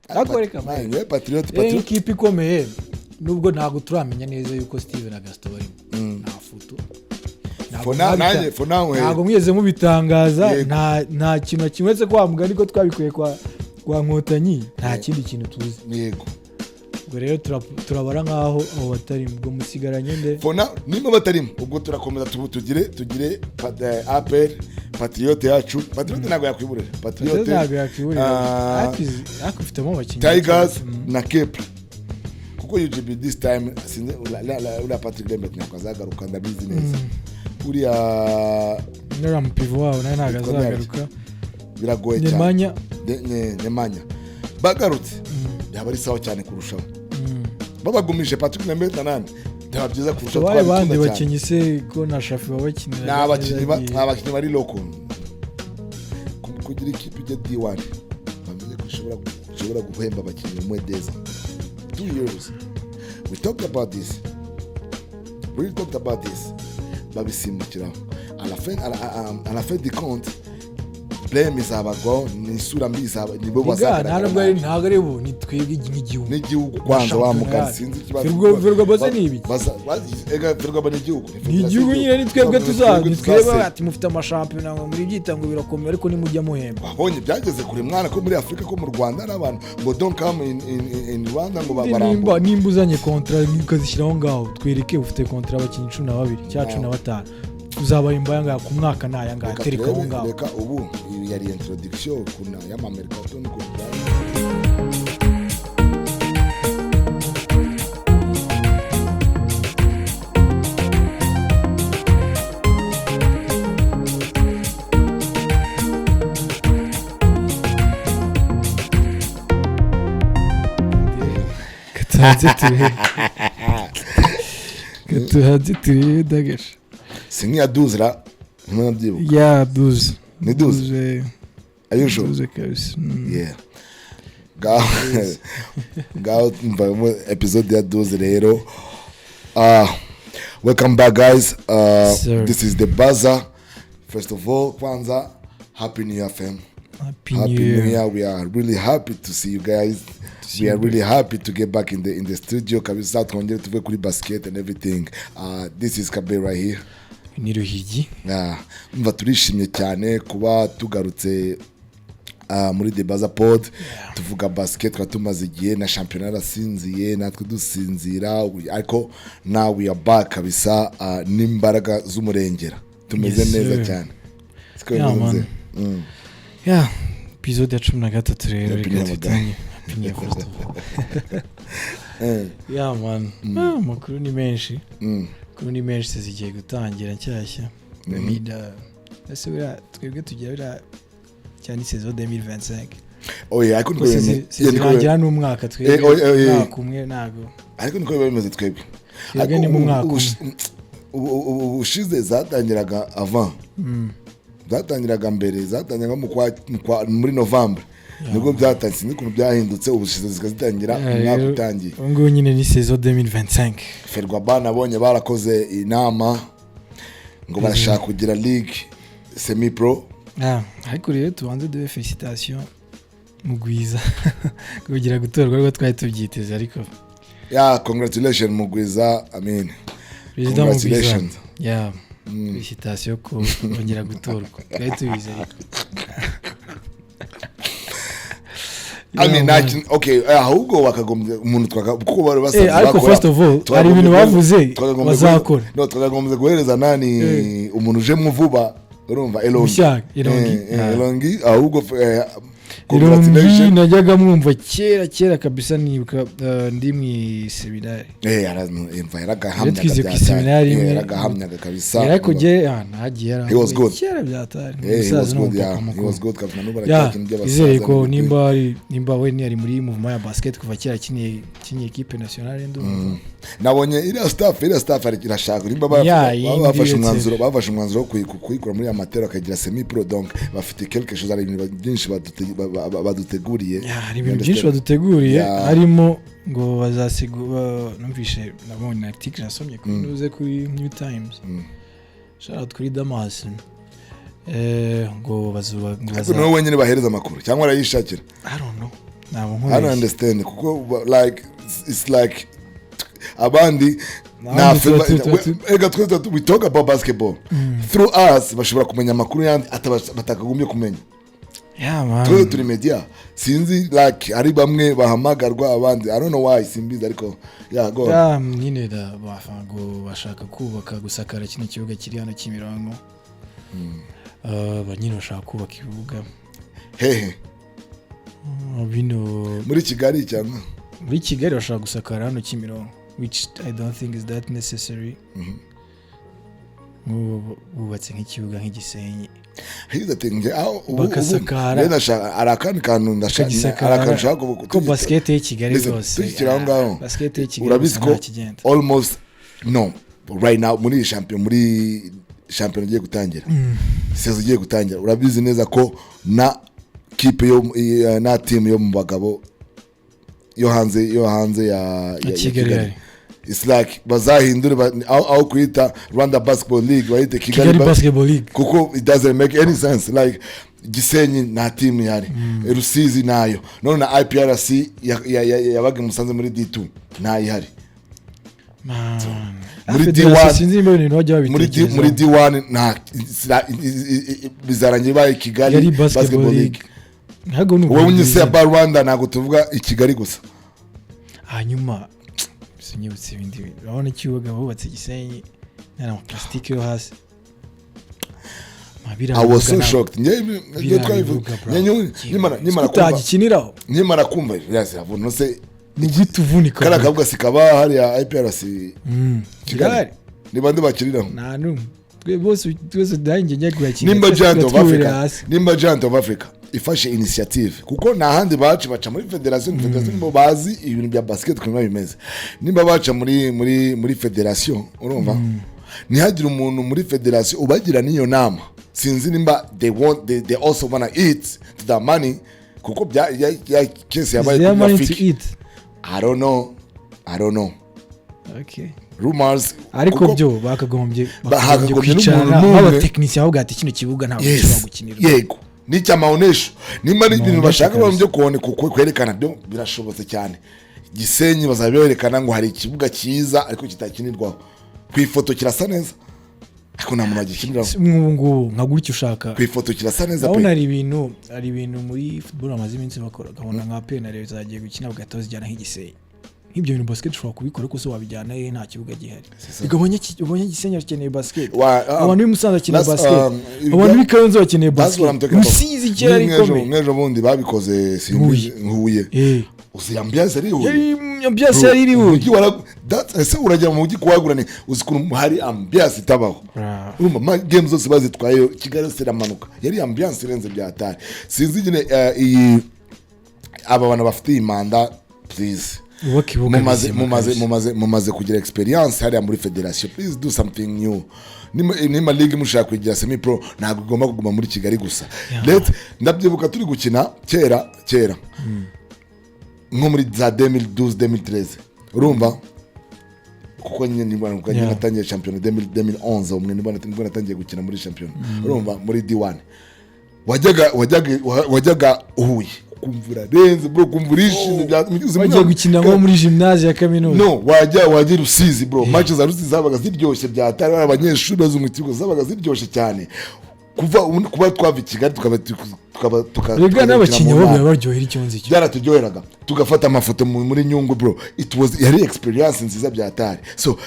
Ariko reka Man, yeah, Patriote, rero Patriote. ikipe ikomeye, nubwo ntabwo turamenya neza yuko Steven na Gaston barimo, nta foto. Ntabwo For now, nanjye, for now, ntabwo mwigeze mubitangaza. Yego. Nta kintu na kimwe uretse ko wa mugani ko twabikuye kwa Nkotanyi, nta kindi kintu tuzi. Ubwo rero turabara nk'aho abo batari, ubwo musigaranye nde? For now, nimba batarimo, ubwo turakomeza tugire APR, Patriote yacu. Patriote ntabwo yakwiburira. Patriote ntabwo yakwiburira. Ah, Ariko ifitemo abakinnyi. Tigers na Kepler, kuko UGB this time sinzi uriya Patrick Lembert ntabwo azagaruka, ndabizi neza uriya. Nuriya mupivo wabo nawe ntabwo Yitwa azagaruka. Biragoye cyane. Nemanya. Nemanya bagarutse byaba ari sawa cyane kurushaho. Babagumije Patrick Lembert na nani, byaba byiza kurushaho. Abaye Twabikunda bandi cyane. bakinnyi se, ko na Shafi babakinira? Ni abakinnyi bari local. Kugira ikipe ijya D1, bamenye ko ishobora guhemba abakinnyi umwe deza 2 years. We talked about this, we talked about this, babisimbukiraho. À la fin du compte, blame izabagwaho, ni isura mbi izaba, nibo nta bazagaragara nubwo ari nabi. Ntabwo ari bo, ni twebwe nk'igihugu. N'igihugu kwanza, wa Shampiyona mugani yacu. sinzi ikibazo. Ferwafa se ni ibiki? Ega Ferwafa ni igihugu. Ni igihugu nyine, ni twebwe tuza, ni twebwe. Twebwe. Ati mufite amashampiyona ngo muri byita ngo birakomeye, ariko nimujya muhemba. Wabonye byageze kure mwana, ko muri Afurika, ko mu Rwanda n'abantu ngo don't come in Rwanda, ngo nimba barambura. Nimba uzanye contrat ukazishyira aho ngaho, twereke ufite contrat abakinnyi 12 cyangwa 15, uzabahemba aya ngaya ku mwaka, ni aya ngaya. Reka Tereka aho turebe, ngaho. Reka ubu iyi yari introduction kuna y'amamerikato n'ukuntu byari. Katuhanze turebe dagasha. Si nk'iya duzira, ntimwe Ya 12. Ni 12? Are you sure? 12 kabisa. Yeah, ngaho ngaho mva episode ya 12 rero. Welcome back, guys. Sir. This is The Buzzer. First of all, kwanza, happy New Year, fam. Happy, Happy New Year. New Year. We are really happy to see you guys. See We are you. really happy to get back in the studio kabisa, twongere tuve kuri basket and everything. This is Kabe right here. Ni Ruhigi. Umva, turishimye cyane kuba tugarutse muri The Buzzer Pod, tuvuga basket. Twari tumaze igihe na shampiyona yarasinziye, natwe dusinzira, ariko now we are back kabisa, n'imbaraga z'umurengera, tumeze Yes, neza sir. cyane. Siko Yeah, bimeze? man. Yeah, episode ya 13 rero. Happy Reka New Year. tubitange. Happy New Year, first of all. Yeah man, amakuru ni menshi. Amakuru ni menshi, zigiye gutangira nshyashya. Mida ese buriya twebwe tugira buriya cyane saison 2025? Oya, ariko niko Ko bimeze. Yeah, irangira n'umwaka, twebwe oya, oya, oya. umwaka umwe ntabwo. Ariko niko biba bimeze twebwe. Twebwe Ariko ni mu mwaka umwe. Ubushize zatangiraga avant, zatangiraga mbere, zatangiraga muri Novembre nibwo byatangiye. Sinzi ukuntu byahindutse, ubushize zikazitangira Yeah, umwaka rero, utangiye. Ubu ngubu nyine ni saison 2025. Ferwaba nabonye barakoze inama ngo barashaka kugira ligue semi pro. Ah, ariko rero tubanze duhe félicitation Mugwiza kugira gutorwa, ariko twari tubyiteze, ariko Yeah, congratulations Mugwiza, I mean, Perezida Mugwiza. Congratulations. Yeah, félicitation ko kongera gutorwa, twari tubizi ariko. I mean, Yeah, nta man. okay, ahubwo wakagombye umuntu kuko bari basanzwe Ariko bakora. first of all, hari ibintu bavuze bazakora. No, twakagombye guhereza nani, umuntu ujemo vuba, urumva, Elongi. Mushya, Elongi. Ah. Elongi ahubwo, Elongi. Congratulations. Najyaga mwumva kera kera kabisa, nibuka ndi mu iseminari. Imva yaragahamyaga. Rero twize ku Bya iseminari hatari. imwe. Yaragahamyaga kabisa. Ariko jye nagiye He was good. kera byatari. He was Umusaza good, n'umupapa yeah. He mukuru. was good kabisa, n'ubu Ya, aracyakina iby'abasaza izere ko n'ibindi. nimba we ntiyari muri mouvement ya basket kuva kera, akiniye équipe nationale, ndumva. Nabonye iriya staff irashaka nimba Ya, yindi bafashe uretse- umwanzuro wo kuyikura muri amateur bakagira semi pro, donc bafite quelque chose, hari ibintu byinshi baduteguriye. Ya, hari ibintu byinshi baduteguriye, Ya. harimo ngo bazasiga numvishe, nabonye article nasomye kuri nuze kuri New Times. Shout out kuri Damas, ngo bazuba ngo Ariko niwe wenyine bahereza amakuru cyangwa arayishakira? I don't know, Ntabwo I don't nkubeshye. understand, kuko like it's like abandi nta Abandi tuba ega twe we talk about basketball through us, bashobora kumenya amakuru yandi batakagombye kumenya. Yeah, man. Twe turi media, sinzi, like ari bamwe bahamagarwa, abandi, I don't know why, simbizi, ariko yeah, go on. Yeah, nyine ngo bashaka kubaka, gusakara kino kibuga kiri hano Kimironko. Nyine bashaka kubaka ibibuga. Hehe? Bino. Muri Kigali cyangwa? Muri Kigali bashaka gusakara hano Kimironko, which I don't think is that necessary. Nk'ubu bubatse nk'ikibuga nk'igisenyi. Here's the thing, nge aho Bagasakara. Njye ndashaka, hari akandi kantu ndashaka, Bakagisakara. hari akantu nshaka Ko basket y'i Kigali Listen, rwose, tukikiri aho ngaho, basket y'i Kigali urabizi gusa ko nta kigenda. almost, no, right now muri iyi shampiyona, muri shampiyona igiye gutangira, saison igiye gutangira, urabizi neza ko na kipe yo na team yo mu bagabo yo hanze ya Kigali Kigali, ihari. it's like bazahindure aho kuyita Rwanda Basketball League bayite Kigali, Kigali Basketball League. Kuko it doesn't make any sense, like Gisenyi nta team ihari, Rusizi nayo, none na IPRC yabaga i Musanze muri D2 ntayihari. Man. Muri Federasiyo, D1, sinzi nimba ibintu bajya muri D, muri babitekerezaho. D1 nta bizarangira ibaye Kigali Kigali Basketball League ntabwo ni Wowe ubwa unyise bwiza. ba Rwanda, ntabwo tuvuga i Kigali gusa. Hanyuma sinyibutse ibindi bintu, urabona ikibuga bubatse Gisenyi nta amapulasitike yo hasi. I was so shocked. Njye Biriya bibuga, bro. nkimara kumva Utagikiniraho. Nkimara kumva, yes, abona se Ni guhita uvunika. kariya kabuga sikaba hariya IPRC Kigali? Kigali. Ni bande bakiriraho? Nta n'umwe. Twe bose, twese nanjye njya kuyakina. Nimba Twese Giant of tuba Africa hasi. Nimba Giant of Africa ifashe initiative, kuko nta handi baca, baca muri federation. Federation nibo bazi ibintu bya basket ukuntu biba bimeze. Nimba baca muri federation, urumva ntihagire umuntu muri federation ubagira n'iyo nama. Sinzi nimba they want they also wanna eat to the money, kuko bya ya case yabaye Is there kuri money to Rafiki. eat? I don't know, I don't know. Okay. Rumors. Ariko byo bakagombye bakagombye hakagombye kwicarana n'umuntu n'umwe. nk'abatekinisiye bavuga ati kino kibuga ntabwo gishobora gukinirwa. Yego, n'icyamaonesho nimba ari ibintu Maonesho bashaka kabisa. byo kubone kwerekana, byo birashobotse cyane. Gisenyi bazaberekana ngo hari ikibuga cyiza ariko kitakinirwaho. Ku ifoto kirasa neza ariko nta muntu wagikiniraho. Nk'ubu ngubu nka gutya ushaka Ku ifoto kirasa neza ndabona pe. hari ibintu muri football bamaze iminsi bakora, ukabona nka APR na Rayon zagiye gukina, bagahita bazijyana nk'igisenyi. Nk'ibyo bintu basket ushobora kubikora, ariko se wabijyana he nta kibuga gihari? Ubonye ubonye Gisenyi bakeneye basket, abantu b'i Musanze bakeneye basket, abantu b'i Kayonza bakeneye That's what I'm basket, talking about. Rusizi kera ikomeye. Nk'ejo bundi babikoze, simbizi, Huye. Uzi ambiance ari Huye? Yari ambiance, yari iri Huye. Umujyi ese urajya mu mujyi kuwagura, ni uzi ukuntu hari ambiance itabaho? Urumva game zose bazitwayeyo, Kigali yose iramanuka, yari ambiance irenze bya hatari. Sinzi nyine, iyi aba bantu bafite iyi manda, please, Ubaka ibibuga mumaze bizima mumaze kabisa. mumaze kugira experience hariya muri federation, please do something new. Nimba league mushaka kugira semi pro, ntabwo igomba kuguma muri Kigali gusa. Ndabyibuka turi gukina kera kera, nko muri za 2012, 2013, urumva, kuko nyine nibwo nyine natangiye shampiyona 2011, umwe nibwo natangiye gukina muri shampiyona, urumva, muri D1 wajyaga Huye ukumva urarenze bro, ukumva urishimye uzi Bagiye gukina nko muri gymnase ya kaminuza. No, wajya i Rusizi bro, match za Rusizi zabaga ziryoshye bya hatari, abanyeshuri bazungu ikigo, zabaga ziryoshye cyane. Kuva kuba twava i Kigali tukaba Rega tukajya n'abakinnyi gukina mu bo ntara. birabaryohera, icyo nzi cyo. Byaraturyoheraga, tugafata amafoto muri Nyungwe bro, it was yari experience nziza bya hatari. So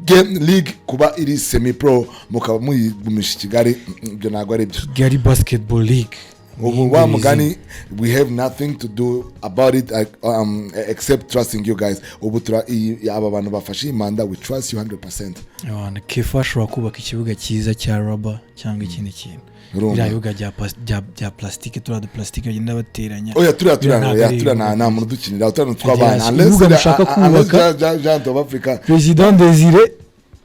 game league kuba iri semi pro mukaba muyigumisha i Kigali, ibyo ntabwo ari byo. Kigali Basketball League. Ubu wa mugani, we have nothing to do about it except trusting you guys. Ubu aba bantu bafashe iyi manda, we trust you 100%. Abantu kefa ashobora kubaka ikibuga cyiza cya rubber cyangwa ikindi kintu. Urumva? Biriya bibuga bya plastique, turiya du plastique bagenda bateranya. Oya, turiya Biriya turiya ntabwo oya ari turiya nta ibibuga. Nta muntu udukinira turiya tw'abana. Federation, ibibuga mushaka kubaka. Giant of Africa. President Desire,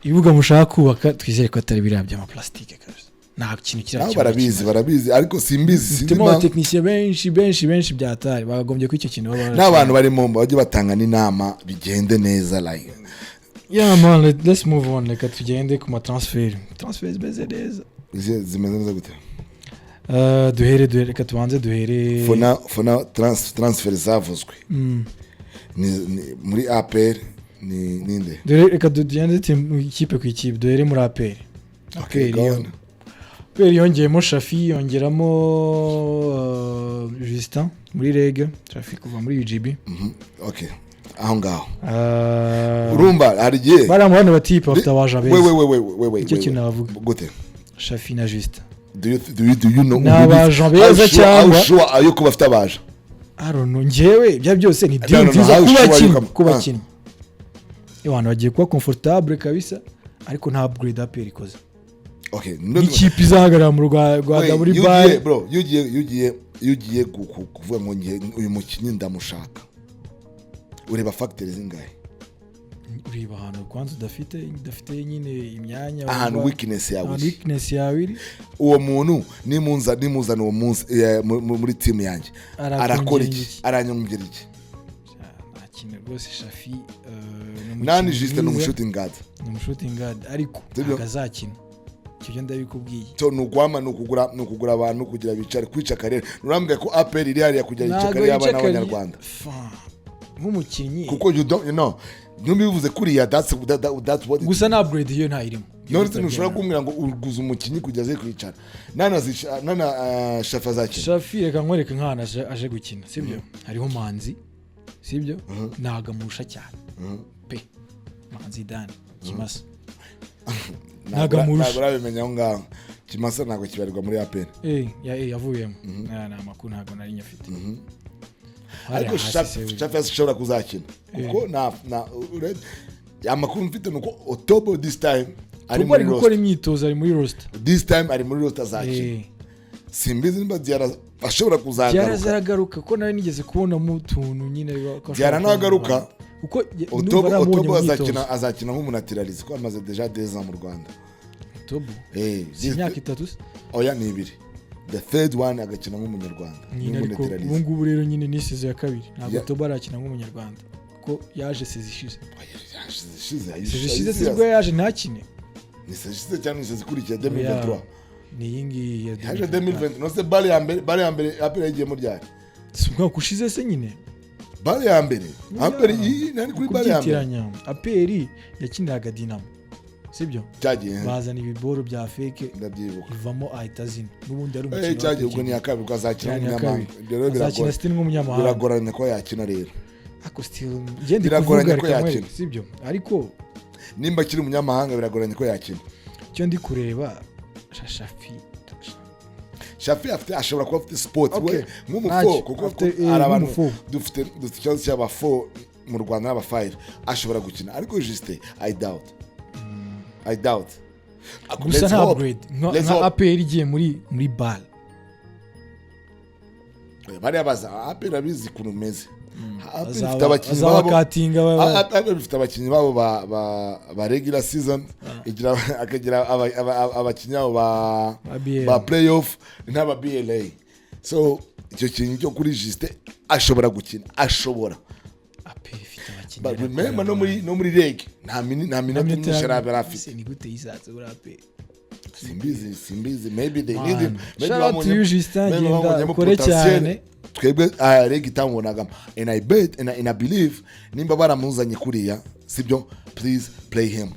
ibibuga mushaka kubaka, twizere ko atari biriya by'amaplastique kabisa, nta kintu kiriya Nabo kibuga barabizi. kimaze. Barabizi, ariko simbizi, sinzi Mfitemo impamvu. abatekinisiye benshi benshi benshi byatari bakagombye ko icyo kintu baba N'abantu barimo bajye batanga n'inama, bigende neza like. Yeah man, let's move on. Reka tugende ku ma transfer. Transfer zimeze neza. Zimeze neza gute? Duhere, reka tubanze duhere. For now transfer zavuzwe ni muri APR ni ninde? Dore reka tugende ikipe ku ikipe, duhere muri APR. Okay, APR go on. APR yongeyemo Shafi, yongeramo Justin muri REG, Shafi kuva muri UGB. Okay, aho ngaho urumva hari igihe bariya mu bano batipe bafite abaja we beza. We we we we we. Nicyo we, kintu we. navuga. Gute? Shafi na Justin. Do you know? Ni abaja beza cyangwa How sure are you ko bafite abaja? I don't know, njyewe ibyo byose ni No, deal no, no, nziza how ku sure bakinnyi. you Ku bakinnyi abantu bagiye kuba comfortable kabisa, ariko nta upgrade APR ikoze. Okay. N'ikipe izahagarara mu Rwanda muri Iyo BAL. ugiye, bro, iyo ugiye kuvuga ngo ngiye uyu mukinnyi ndamushaka, ureba factors zingahe? Ureba ahantu kwanza udafite nyine imyanya, ahantu weakness yawe ahantu iri. Weakness yawe iri. Uwo muntu nimuzana uwo munsi muri team yanjye, arakora iki? Iki? Aranyongera iki? Nta kintu rwose. Shafi ni nani umukinnyi Justin ni mwiza, umushooting guard. Ni umushooting guard, ariko Sibyo? ntabwo azakina, icyo byo ndabikubwiye. So ni uguhama, ni ukugura abantu kugira bicare, kwica karere. Nurambwira ko APR iri hariya kugira yice Ntabwo karere y'abana yica b'abanyarwanda? Nk'umukinnyi Kuko you don't you know ntubivuze kuriya, that's what it Gusa na upgrade iyo ntayirimo. None se ntushobora kumbwira ngo uguze umukinnyi kugeza aze kwicara nana nana Shafi azakina? Shafi, reka nkwereke nk'ahantu aje gukina, sibyo? Hariho Manzi, sibyo? Ntabwo amurusha cyane pe, Manzi Dani Kimasa ntabwo amurusha. Ntabwo urabimenya aho ngaho, Kimasa ntabwo kibarirwa muri APR. Yavuyemo. Aya ni amakuru ntabwo nari nyafite. Hariya Ariko hasi Shafi ashobora kuzakina kuko na amakuru mfite ni uko Otobo this time ari Tuba ari muri gukora roster. imyitozo, ari muri roster. This time ari muri roster, azakina. Simbizi niba Diarra ashobora Diarra kuzagaruka. Azagaruka ko nawe nigeze kubonamo utuntu nyine ko ashobora Diarra kuba nagaruka, mu Rwanda. Kuko ndumva Otobo naramubonye Otobo mu myitozo. azakina nk'umunaturalize kuko amaze déjà 2 ans mu Rwanda. Otobo si imyaka 3 se? Oya, ni 2, the third one agakina nk'umunyarwanda. Nyine ariko Nk'umunaturalize. ubu ngubu rero nyine ni saison ya kabiri, ntabwo Otobo arakina nk'umunyarwanda kuko yaje saison ishize. Ishize? Saison ishize sibwo yaje ntakine. Ni saison ishize cyangwa ni saison ikurikiye, 2023? Ni iyi ngiyi ya Yaje 2024. 2020. Nose BAL ya mbere, BAL ya mbere APR yagiyemo ryari? Si umwaka ushize se nyine? BAL ya mbere APR iyi nari kuri BAL ya mbere. Kubyitiranya. APR yakiniraga Dinamo, sibyo? Cyagiye. Bazana ibiboro bya fake, Ndabyibuka. ivamo ahita azina n'ubundi ari umukino. Cyagiye ubwo ni iya kabiri, ubwo azakina Cyane iya nk'umunyamahanga. kabiri. Ibyo rero Azakina biragoranye. still nk'umunyamahanga. Biragoranye ko yakina rero. Ariko still njye ndi Biragoranye kuvuga ko reka nkwereke, yakina. sibyo? Ariko Nimba akiri umunyamahanga, biragoranye ko yakina. Icyo ndi kureba Shafi. Shafi afite, ashobora kuba afite spot Okay. we nk'umufo Ntacyo. kuko Afite, hari abantu nk'umufo. dufite ikibazo cy'abafo mu Rwanda n'abafive, ashobora gukina, ariko juste I doubt. Gusa Let's nta hope. upgrade nka Let's nka hope. APR igiye muri BAL. Bariya baza APR abizi ukuntu umeze. APR ifite abakinnyi Bazaba babo katinga APR ifite abakinnyi babo ba regular season, igira akagira abakinnyi babo ba Ba BL. Ba playoff n'aba BAL. So icyo kintu cyo kuri Justin, ashobora gukina, ashobora. APR ifite abakinnyi. But remember, no muri REG nta minota myinshi yari afite. Ni gute yisanze muri APR? Simbizi, maybe they Man. need him. Maybe Shout out to you, Justin, maybe genda babonyemo ukore potential. cyane. Twebwe REG itamubonagamo, and I bet and I believe nimba baramuzanye kuriya, sibyo, please play him.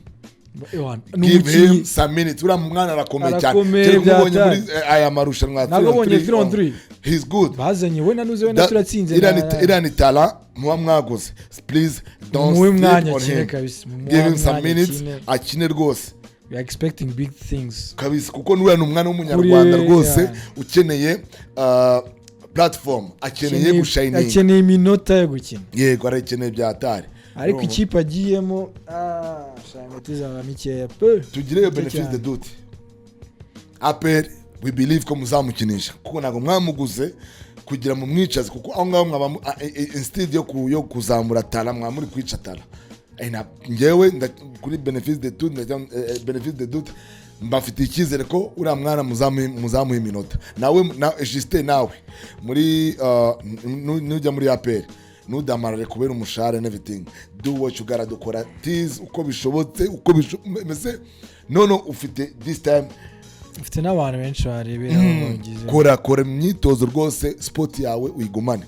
Ewana, ni Give him umukinnyi. some minutes. Uriya mwana arakomeye cyane. Arakomeye. Kereka umubonye Byatari. muri aya marushanwa ya Ntabwo 3 on abonye 3, 3 on 3. He's good. Bazanye we na Nuze we na turatsinze Iriya ni talent muba mwaguze, please don't Mumuhe sleep umwanya on akine him. kabisa. Mumuhe Give him some umwanya minutes, akine. akine rwose. We are expecting big things. Kabisa, kuko nuriya ni umwana w'umunyarwanda Kuri- rwose yeah. ukeneye platform, akeneye gushininga. Akeneye iminota yo gukina. Yego, arayikeneye bya atari. Ariko ikipe agiyemo, sha, iminota izaba mikeya pe. Tugireyo Mike benefit cyane. the doubt. APR, we believe ko muzamukinisha kuko ntabwo mwamuguze kugira mu mwicaze, kuko aho ngaho mwaba instead yo kuzamura talent, mwaba muri kwica talent. Njyewe kuri benefit the doubt, benefit the doubt, mbafitiye icyizere ko uriya mwana muzamuha iminota. Nawe na Justin, nawe muri nujya muri APR, ntudamarare kubera umushahara and everything. Do what you gotta dukora tiz uko bishobotse, uko bimeze. None ufite this time Ufite n'abantu benshi barebera bongeze. Kora imyitozo rwose, sport yawe uyigumane.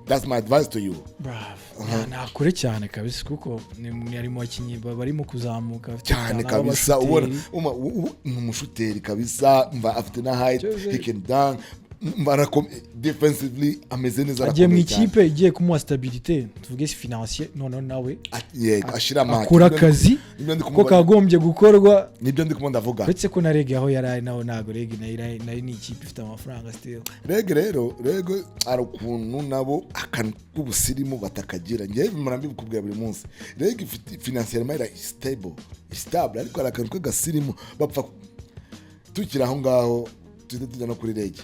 That's my advice to you. Bravo. Ntakure cyane kabisa, kuko ni ari mu bakinnyi barimo kuzamuka, bafite cyane talent, kabisa. b'abashuteri. Ubona ni umushuteri kabisa, mva afite na height. Cyose. He can dunk. Mva defensively ameze neza, Agiye mu arakomeye cyane. ikipe igiye kumuha stabilité, tuvuge financier, noneho nawe Yego, ashira amake. akora akazi Nibyo ndi ko kagombye kagombye gukorwa. Nibyo ndi kumva ndavuga. Uretse ko na REG aho yari ari naho, ntabwo REG nayo ni ikipe ifite amafaranga still. REG rero, REG hari ukuntu nabo akantu k'ubusirimu batakagira. Ngewe mpora mbikubwira buri munsi, REG ifite financièrement ira stable, stable, ariko hari akantu k'agasirimu bapfa. Tukiri aho ngaho, tujye tujya no kuri REG.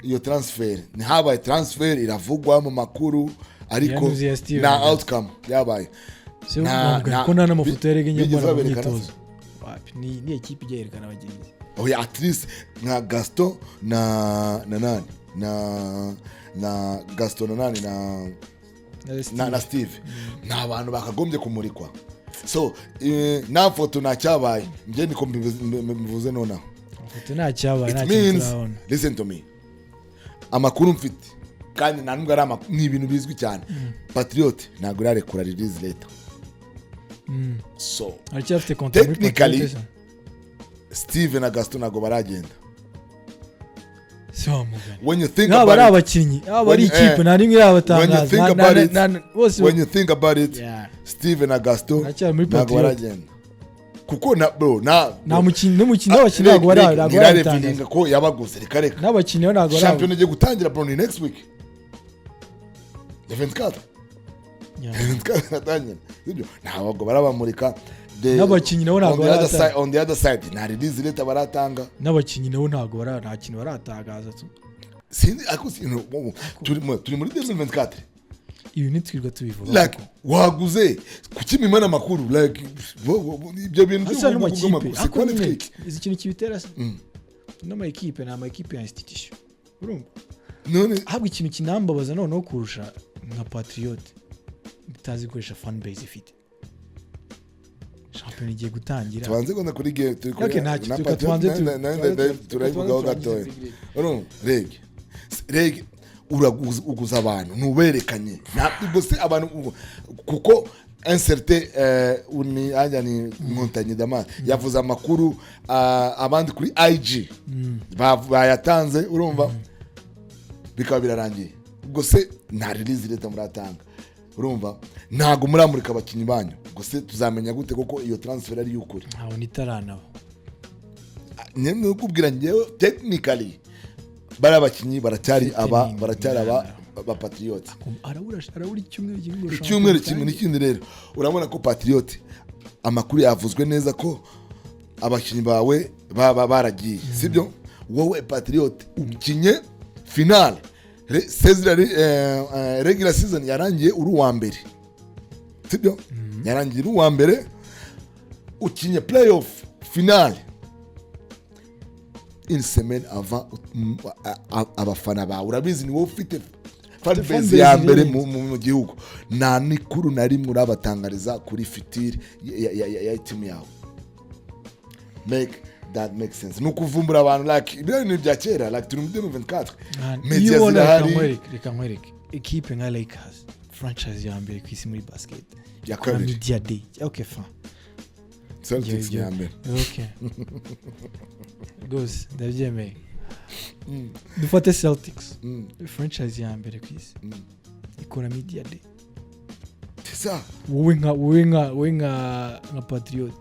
Iyo transfer ntihabaye, transfer iravugwa mu makuru, ariko Yanuze ya Steven nta Gato. outcome yabaye. Se uvuga ko nta n'amafoto ya REG Bigeze nyamara mu baberekana myitozo? Wapi, ni ikipe ijya yerekana abagenzi. Oya, at least nka Gaston na nani na Gaston na nani na Steve, ni abantu bakagombye kumurikwa. So nta foto, nta cyabaye. Njye niko mbivuze nonaha. Amafoto nta cyabaye. It Nta kintu means, turabona. listen to me, amakuru mfite, kandi nta nubwo ari amakuru, ni ibintu bizwi cyane, Patriot ntabwo irarekura release letter. So Aracyafite contrat muri technically, Patriots. Steve na Gaston ntabwo baragenda. Si wa mugani. When you think Yaba ari about it, abakinnyi, yaba ari ikipe, nta n'imwe irabatangaza. When you think about it, Bose when you think about it, Steve na Gaston Aracyari muri ntabwo Patriot. baragenda, kuko na bro na Nta mukinnyi n'umukinnyi, n'abakinnyi ntabwo bari, ntabwo barabitangaza. Ntirarevealinga ko yabaguze, reka reka. N'abakinnyi bo ntabwo bari. Shampiyona igiye gutangira, bro, ni next week ya 24. 24 iratangira, sibyo? Ntabwo barabamurika. N'abakinnyi nabo ntabwo On the other baratanga. side, on the other side, nta release letter baratanga. N'abakinnyi nabo ntabwo bara, nta kintu baratangaza tu. Sinzi, ariko turi muri 2024. Ibi ntitwirirwa tubivuga Like, koko. waguze kuki mimana amakuru? Like, ibyo bintu Asa n'amakipe by'amakuru, ariko si nyine twiki. izi kintu kibitera se n'amakipe, ni amakipe ya institution, urumva? None Ahubwo ikintu kinambabaza noneho kurusha, nka Patriot itazi gukoresha fan base ifite, shampiyona igiye gutangira. Tubanze kwanza kuri game turi kuri Okay, ntacyo, na reka Patriot, tubanze turayivugaho tubanze gatoya. turangize. Urumva REG, REG uraguza, uguza abantu ntuberekanye. Ntabwo se abantu kuko inserte ni ajya ni Nkotanyi Damas yavuze amakuru, abandi kuri IG bayatanze, urumva, bikaba birarangiye. Ubwo se nta release letter muratanga, urumva, ntabwo muramurika abakinnyi banyu. Ubwo se tuzamenya gute koko iyo transfer ari iy'ukuri? Ntabona itaranaba. Nyine kukubwira ngewe, technically bariya bakinnyi baracyari aba baracyari aba Patriot. Arabura icyumweru kimwe ngo Icyumweru shampiyona kimwe. itangire. N'ikindi rero, urabona ko Patriot amakuru yavuzwe neza ko abakinnyi bawe baba baragiye, sibyo? Wowe Patriot ukinye finale, regular season yarangiye uri uwa mbere, sibyo? Yarangiye uri uwa mbere, ukinye playoff finale une semaine avant. Abafana bawe, urabizi, ni wowe ufite fan Fan base base ya mbere irenze. mu gihugu, nta nikuru na rimwe urabatangariza kuri future ya timu yawe. Make that make sense? Ni ukuvumbura abantu, like ibyo bintu bya kera, like turi muri 2024. Man, Media iyo ubona, reka zirahari. nkwereke ekipe nka Lakers, franchise ya mbere ku isi muri basket, Ya ikora kabiri. media day. Okay, fine. Celtics ni ya mbere. Okay, rwose ndabyemeye. Dufate Celtics, franchise ya mbere ku isi, ikora media day. C'est ça. Wowe nka Patriot,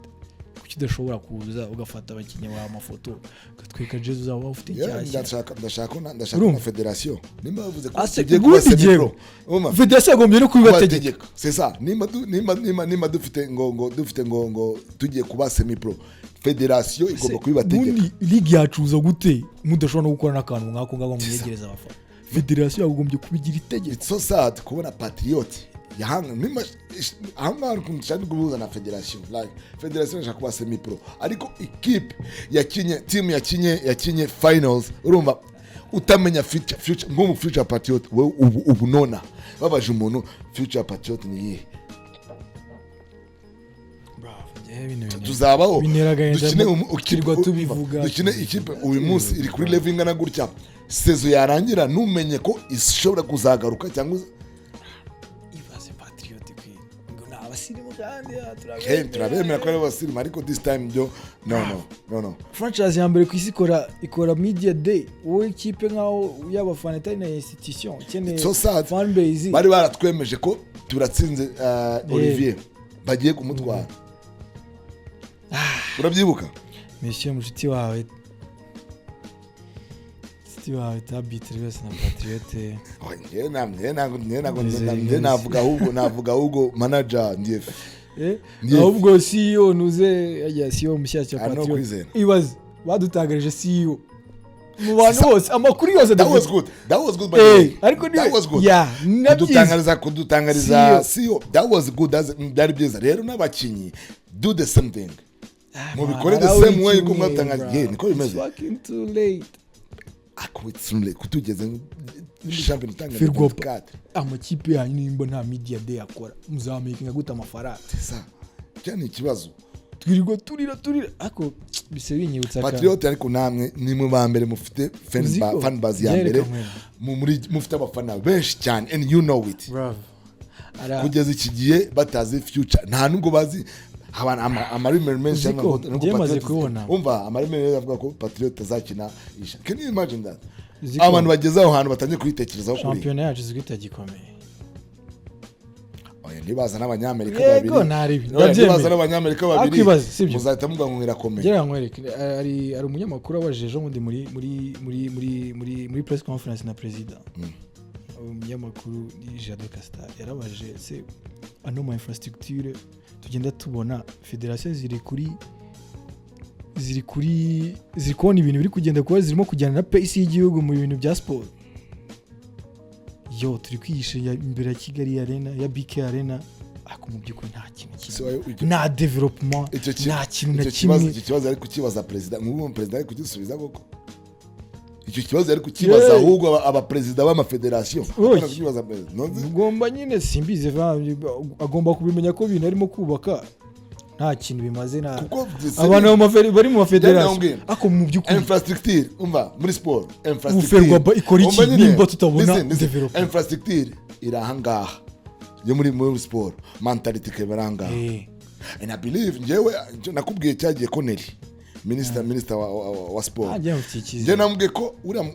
kuki udashobora kuza ugafata abakinnyi bawe amafoto, ugatwika jezi uzaba ufite Yeah, nshyashya? ndashaka Urumva? na federation, nimba bavuze ko Ase, tugiye kuba ubundi semi pro, jyewe, urumva? Federasiyo yagombye no kubibategeka. Kubategeka, c'est ça. Nimba du- nimba nimba nimba dufite ngo tugiye kuba semi pro, federasiyo igomba kubibategeka. Ubundi ligue yacuza gute mudashobora no gukora n'akantu nk'ako ngako mwegereza abafana? Federasiyo yagombye kubigira itegeko. It's so sad kubona Patriot yahanga nimba aho ngaho ukuntu nshaka guhuza na federation. Like, federation ishaka kuba semi pro, ariko ikipe yakinye, team yakinye finals, urumva, utamenya future nko mu future Patriot. Wowe ubu nona babaje umuntu, future Patriot ni iyihe? Tuzabaho Bintera agahinda dukine twirirwa tubivuga. Dukine ikipe uyu munsi iri kuri level ingana gutya, saison yarangira ntumenye ko ishobora kuzagaruka cyangwa Ibaze Patriote kwe ngo ni abasirimu kandi ah, Hey, turabemera ko ari abasirimu, ariko this time byo no, no, no, no. Franchise ya mbere ku isi ikora media day, wowe ikipe nkaho y'abafana itari na institution ikeneye It's so sad. fan base. Bari baratwemeje ko turatsinze Olivier, bagiye kumutwara, urabyibuka? Monsieur, mushiti wawe tabitire rwose na Patriote. Oh, njyewe ntabwo Nizeye njyewe neza. navuga ahubwo manager ndiye. Eh, Ndiye. Ahubwo CEO nuze yajya CEO mushyashya Ah, no Patriote. kwizera. Ibaze badutangarije CEO mu bantu bose, amakuru yose That was dufite. good, that was good, by the way. Eh, ariko niwe That was good. ya na byiza. Kudutangariza CEO, that was good. Byari byiza. Rero n'abakinnyi, do the same thing, mubikore the same way uko mwatangaje. Yeah, niko bimeze. It's fucking too late. Akubitse kutugeze muri shampiyona itanga Ferwafa. 24. Amakipe yanyu nimba nta media day akora, muzamakinga gute amafaranga? Sa cya ni ikibazo. Twirirwa turira turira, ariko bise binyibutsa Patriote, ariko namwe ni mu ba mbere mufite fan Uzi ko fan base ya byereka mbere mwene. mufite abafana benshi cyane, and you know it. Bravo. Kugeza iki gihe batazi future, nta nubwo bazi abantu amarumeur menshi Uzi ko avuga ko njye maze Patriote- kubona. Umva, amarumeur avuga ko Patriote azakina isha. Can you imagine that? Uzi ko Abantu bageze aho hantu batangiye kuyitekerezaho kuri shampiyona yacu izwi itagikomeye. Oya, ntibaza n'abanyamerika Yego, babiri. ntaribi. Oya, ntibaza Ndabyemera. n'abanyamerika babiri, Ariko ibaze, sibyo? muzahita muvuga ngo irakomeye. Ngira nkwereke, hari umunyamakuru abajije ejo bundi muri press conference na perezida. Umunyamakuru ni Jado Castar, yarabajije se ano ma infrastructure tugenda tubona, federasiyo ziri kuri ziri kubona ibintu biri kugenda kuba zirimo kujyana na pace y'igihugu mu bintu bya siporo. Yo turi kwigisha imbere ya Kigali Arena, ya BK Arena, ariko mu by'ukuri nta kintu So, kimwe, nta development, nta kintu na icyo kibazo, kimwe. Icyo kibazo ari kukibaza perezida, nk'ubu perezida ari kugisubiza koko? Icyo kibazo ari kukibaza ahubwo abaperezida b'amafederasiyo. Oya. Apana kukibaza perezida. Nonze? Ugomba nyine, simbizi, agomba kubimenya ko ibintu arimo kubaka nta kintu bimaze, nta Kuko abantu bari mu mafederasiyo, Ndamubwira. ariko mu by'ukuri Infrastructure, umva, muri siporo infrastructure Ferwafa ikora iki Umva nyine, nimba tutabona listen, listen. development? Infrastructure iri ahangaha yo muri siporo, mentality ikaba iri ahangaha. And I believe, njyewe nakubwiye cyagiye ko Neri minister wa siporo, Ah, njyewe mfitiye njye icyizere. namubwiye ko uriya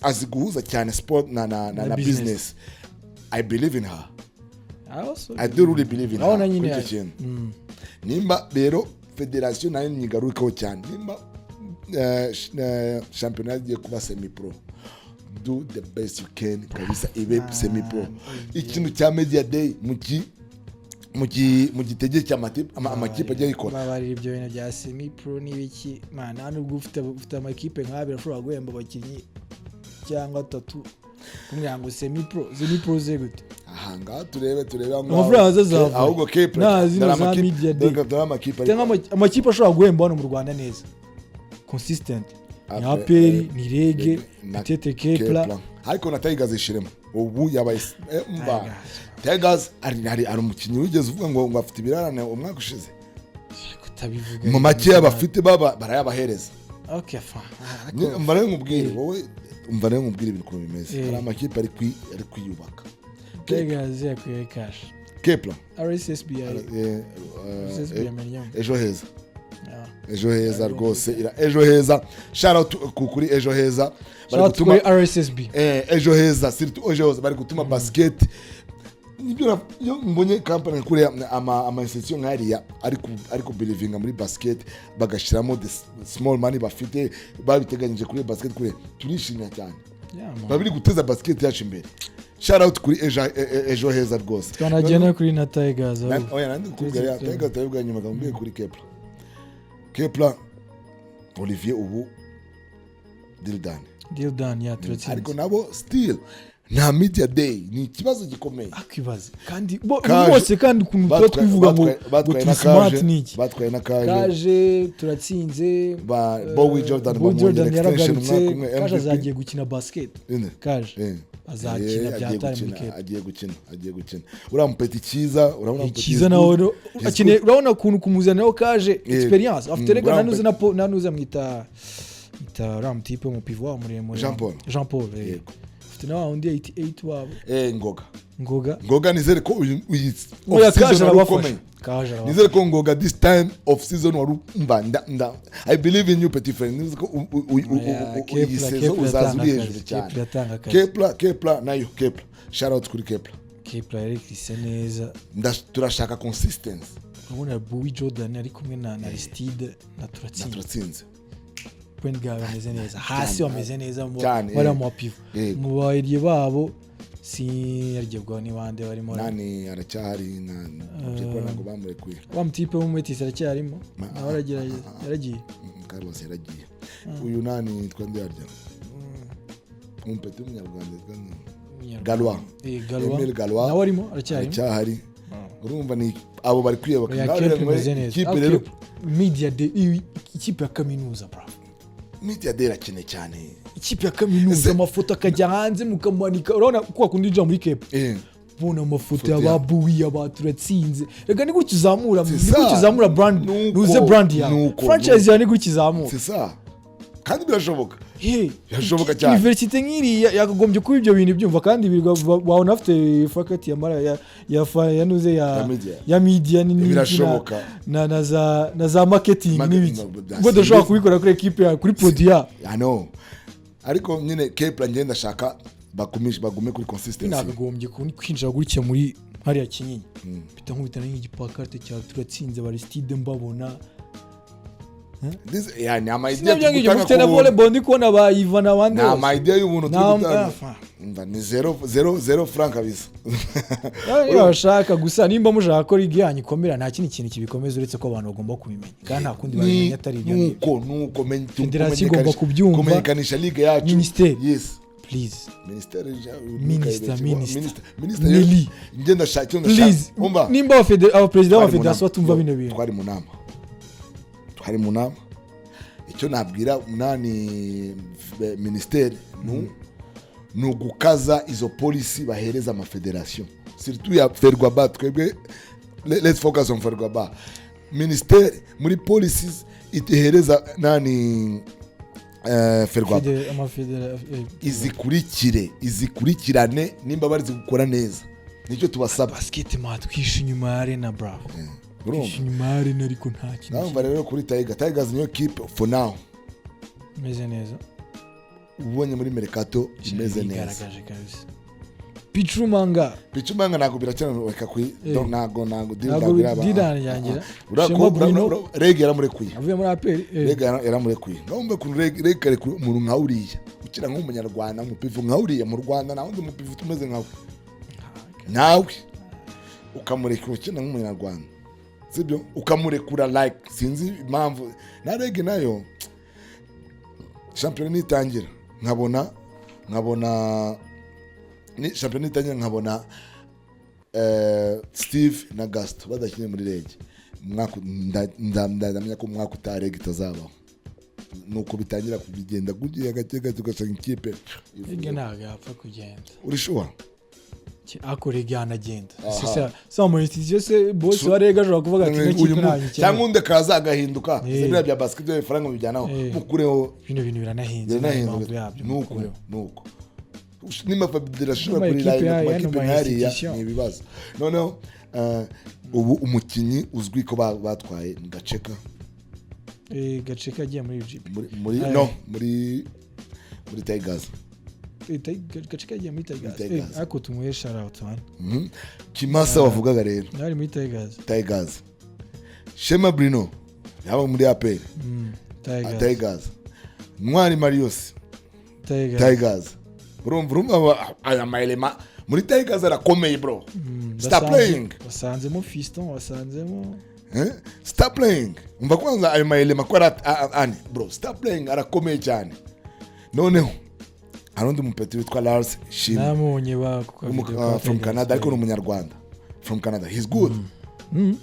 azi guhuza cyane sport na Na na business. business. I believe in her. I also I do really believe in her Urabona nyine kuri icyo kintu. Nimba rero federasiyo nayo nyigarukeho cyane, nimba shampiyona igiye kuba semi pro, do the best you can kabisa ibe semi pro. Ikintu cya media day mu gitege cy'amakipe agiye yikora. Babarira ibyo bintu bya semi pro n'ibiki, man, nta nubwo ufite amakipe nk'abiri ashobora guhemba abakinnyi cyangwa atatu, kumubwira ngo semi pro, semi pro ze gute? Aha ngaha turebe aho ngaho. Amafaranga azazava. Ahubwo Kepler Nta zino dore za media day. Dore amakipe Cyangwa amakipe ashobora guhemba hano mu Rwanda neza consistent ni APR, ni REG, na peut-être Kepler. Kepler. Ariko na Tigers ishiremo ubu yabaye umva, Tigers hari umukinnyi wigeze uvuga ngo afite ibirarane umwaka ushize. Kutabivuga. Mu makeya bafite baba barayabahereza. Okay, fine. Umva rero nkubwire, wowe umva rero nkubwire ibintu ukuntu bimeze. Hari amakipe ari kwiyubaka. Tigers yakwiye cash. Kepler. RSSB RSSB yamenyamo. Ejo Heza. Ejo Heza rwose, Ejo Heza, shout out kuri Ejo Heza bari Shout out gutuma kuri RSSB. Ejo Heza, surtout Ejo Heza bari gutuma basket. Nibyo iyo mbonye company kuriya, ama institution nk'ariya ari ku believinga muri basket, bagashyiramo the small money bafite babiteganyije kuri basket kuriya, turishimye cyane. Yeah, man. Biba biri guteza basket yacu imbere. Shout out kuri Ejo Heza rwose. Twanagenda kuri na Tigers ahubwo. Oya, nandi kukubwira ya Tigers turabibwira nyuma, nkubwiye kuri Kepler. Kepler, Olivier ubu deal done. Deal done, yeah, turatsinze. Ariko nabo still Nta media day, ni ikibazo gikomeye. Akibaze kandi Kaje- bose, kandi ukuntu tuba twivuga ngo ngo Batwaye turi na smart Kaje. ni iki? Batwaye na Kaje. Kaje turatsinze. Ba Bowie Jordan Bowie bamwongera Jordan extension yaragarutse. umwaka umwe. Kaje MVP. azagiye gukina basket. Inde? Kaje azakina Eh, bya agiye tari muri gukina, Cape. Agiye gukina, agiye gukina. Uriya mupeti cyiza, urabona mupeti Cyiza is nawe good. He's akeneye good. urabona ukuntu kumuzaniraho Kaje experience afite. Rega uriya nanuze na nanuze amwita mwita uriya mutipe w'umupivo wabo muremure. Jean Paul. Jean Paul. Yego. Afite na wa wundi 88 wabo. Ngoga. Ngoga. Ngoga, nizere ko uyu Oya, off season Kaje wari arabafasha. ukomeye. Kaje arabafasha. Nizere ko Ngoga this time off season wari umva nda I believe in you, petit friend. Nizere ko Oya, iyi Kepler, season Kepler uzaza atanga uri akazi. hejuru cyane. Kepler atanga akazi. Kepler, Kepler nayo, Kepler, shout out kuri Kepler. Kepler yarikise neza. Turashaka consistency. Urabona Bowie Jordan ari kumwe na Aristide na Na Turatsinze. Turatsinze. Point guard bameze neza hasi, Cyane. bameze neza mu Cyane, bariya eh. mu bapivo. Yego. Mu bayiriye babo si bwo ni bande barimo? Nani aracyahari na Jeko, ntabwo bamurekuye. Wa mutipe w'umumetisi aracyarimo? Nawe aragerageza, yaragiye. Carlos yaragiye. Uyu nani yitwa nde yarya, umupeti w'umunyarwanda yitwa nde? Galois. Galois. Emile Galois. Nawe arimo, aracyarimo. Aracyahari. Urumva ni abo bari kwiyubaka. Oya, Nawe Kepler rero imeze neza. ikipe Ah, rero Kepler. Media day, ikipe ya kaminuza, bravo. Media day irakeneye cyane. Ikipe ya kaminuza, amafoto akajya hanze mukamanika. Urabona ko wakunda injira muri Cape, ubona amafoto Foto ya- y'ababuwi, aba Turatsinze. Reka, ni gutya uzamura, ni C'est ça. gutya uzamura brand. Nuko, nuze brand yawe, nuko, franchise yawe, ni gutya izamura. C'est ça, kandi birashoboka. Hey, Birashoboka cyane. Université nk'iriya yakagombye kuba ibyo bintu byumva, kandi wabona afite faculty ya mara ya nuze ya Ya media. Ya media ni n'ibiki Birashoboka. na za marketing n'ibiki. Ubwo udashobora kubikora kuri equipe yawe, kuri produit yawe. I know, ariko nyine Kepler ngenda ndashaka bagume kuri consistency. Nakagombye kwinjira gutya muri hariya Kinyinya, mpita nkubita nk'igipancarte cya Turatsinze, Aristide mbabona. This, yeah, ni ama idea Sinabyo ngibyo turi mufite gutanga na ku buntu. volleyball, ndi kubona ba Ivan abandi Ni bose. ama idea y'ubuntu turi gutanga. Umva, ni zero zero zero franc kabisa. Niba bashaka gusa, nimba mushaka ko ligue yanyu ikomera, nta kindi kintu kibikomeza uretse ko abantu bagomba kubimenya, kandi nta kundi babimenya atari ibyo ngibyo. Nuko Federasiyo igomba kubyumva. Kumenyekanisha ligue yacu. Minisiteri. Yes. Please. Minisiteri. Minister, minister. Minister. Nelly. Ngenda ndashaka icyo ndashaka. Please. Umva, Nimba abaperezida twari mu b'abafederasiyo nama. batumva bino bintu. Twari mu nama. Icyo nabwira nani, minisiteri, ni ugukaza izo policy bahereza amafederasiyo, surtout ya Ferwaba. Twebwe let's focus on Ferwaba. Minisiteri muri policies ihereza nani, Ferwaba, izikurikire, izikurikirane nimba bari gukora neza. Nicyo tubasaba. Basket matwishe inyuma ya arena, bravo. Urumva? Twishe inyuma ya arena, ariko nta kintu. Ndumva rero kuri Tiger, Tigers niyo kipe for now Imeze neza. Ubonye muri mercato imeze neza. Yigaragaje kabisa. Pichu Manga. Picumanga ntabwo birakenerwa kuri ntabwo deal Ntabwo ntabwo iraba. deal irangira. Uriya Shema ko Bruno. REG yaramurekuye. Avuye muri APR. REG yaramurekuye. Ngaho ukuntu REG karekura umuntu nka uriya ukina nk'umunyarwanda, umupivu nka uriya mu Rwanda nta wundi mupivu tumeze nkawe, nawe ukamurekura ukina nk'umunyarwanda, sibyo? Ukamurekura like sinzi impamvu. Na REG nayo shampiyona nitangira nkabona ni shampiyona nitangira nkabona Steve na Gaston badakinye muri REG umwaka, ndamenya ko umwaka utaha REG itazabaho. Nuko bitangira kubigenda gutya gake gake, ugasanga ikipe REG ntabwo yapfa kugenda. Uri sure? Ariko REG yanagenda. Se mu institution se boss wa REG ashobora kuvuga ati ino kipe ntabwo Cyangwa ikeneye. Undi akaza agahinduka. Biriya bya basket by'amafaranga bijyanaho, mukureho. Bino bintu biranahenze. Biranahenze. Impamvu yabyo, Nuko mukureho. Nuko nimba federasiyo N'ama kuri ekipe line ku y'ano makipe ma nk'ariya institution. ni ibibazo. Noneho ubu umukinnyi uzwi ko batwaye ni Gaceka. Gaceka agiye muri UGP. Muri no muri Tigers. Gaceka yagiye muri Tigers. Tigers. Ariko tumuhe shout out hano. Kimasa wavugaga rero. Nawe ari muri Tigers. Tigers. Shema Bruno yaba muri APR. Tigers. Tigers. Ntwari Marius. Tigers. Tigers. Urumva aya maelema muri Tigers arakomeye, bro. Stop playing. Basanzemo Fiston, basanzemo Eh? Stop playing. Umva kwanza ayo maelema ko ari ane, bro. Stop playing arakomeye cyane. Noneho Hari undi mupeti witwa Lars Shimwe Namubonye ba ku kavideo ka from Tigers, Canada, ariko ni umunyarwanda from Canada. He's good.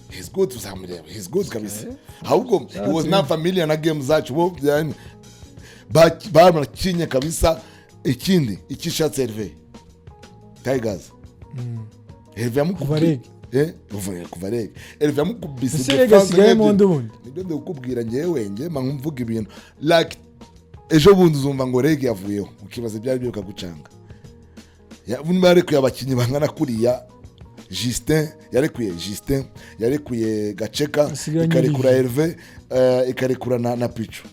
He's good, tuzamureba. He's good kabisa. Ahubwo he was not familiar na game zacu. Bo yani barakinye kabisa. Ikindi icyo ishatse, Herve, Tigers, Herve Kuva yamukubise. REG. Kuva REG, Herve yamukubise Ese REG defense asigayemo nk'ebyiri. undi bundi? Nibyo ndikukubwira njyewe. Njye mba mvuga ibintu like ejo bundi uzumva ngo REG yavuyeho, ukibaza ibyo ari byo bikagucanga. Niba yarekuye abakinnyi bangana kuriya, Justin yarekuye, Justin yarekuye Gaceka, Asigaranye ikarekura Olivier. Herve, ikarekura na Pichu,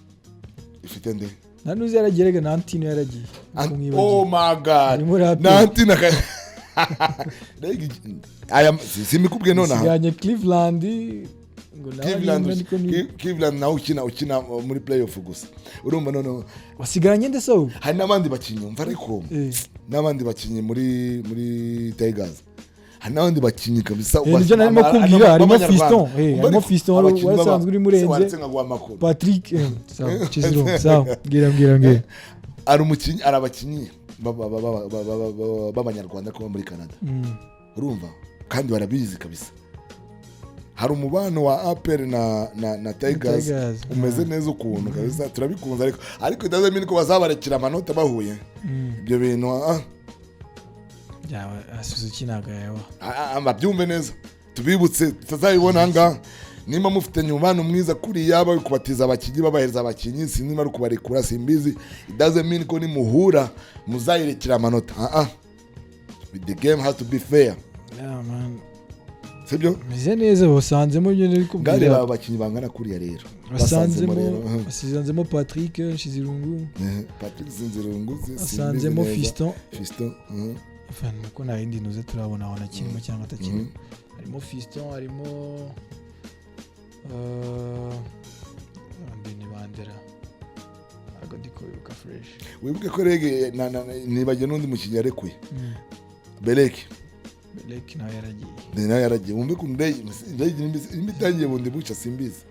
ifite nde? Na nuzi yaragiye rega, na Antino yaragiye. Kumwibagira. Oh my God. Ari muri APR. Na Antino aya simbikubwiye nonaha. Asigaranye Cleveland ngo nawe Cleveland, arimo, ariko Cleveland nawe ukina muri playoff gusa, urumva noneho. Wasigaranye nde se ahubwo? Hari n'abandi bakinnyi, umva ariko, n'abandi bakinnyi muri Tigers, hari n'abandi bakinnyi kabisa. Nibyo narimo kubwira, harimo Fiston, harimo Fiston Abakinnyi wari usanzwe uri Murenze. Se waretse nkaguha amakuru? Patrick, sawa, Chiziro, sawa, mbwira, mbwira, mbwira. Hari umukinnyi, hari abakinnyi b'abanyarwanda kuba muri Canada. Urumva kandi barabizi kabisa, hari umubano wa APR na Tigers Tigers, umeze neza ukuntu kabisa, turabikunze, ariko it doesn't mean ko bazabarekera amanota bahuye. Ibyo bintu Byaba Suzuki ntabwo yayabaha. Babyumve neza, tubibutse tutazabibona ahangaha. Nimba mufitanye umubano mwiza kuriya, bari kubatiza abakinnyi, babahereza abakinnyi, sinzi niba ari ukubarekura, simbizi, it doesn't mean ko nimuhura muzayirekera amanota. The game has to be fair. Yeah, man. Sibyo? Meze neza, basanzemo ibyo nari Ngare kubwira. aba bakinnyi bangana kuriya rero Basanzemo rero basanzemo Patrick Nshizirungu. Patrick Sinzirungu Basanzemo Fiston. Fiston. Enfin, nuko nta yindi ntuze turabona aho akirimo cyangwa atakirimo. Harimo Fiston, harimo abandi ni Bandera, ntabwo ndi kubibuka fresh. Wibuke ko REG nibagiwe n'undi mukinnyi yarekuye, Bereke. Belek nawe yaragiye. Ni nawe yaragiye. Wumve ko REG nimba itangiye bundi buca, simbizi.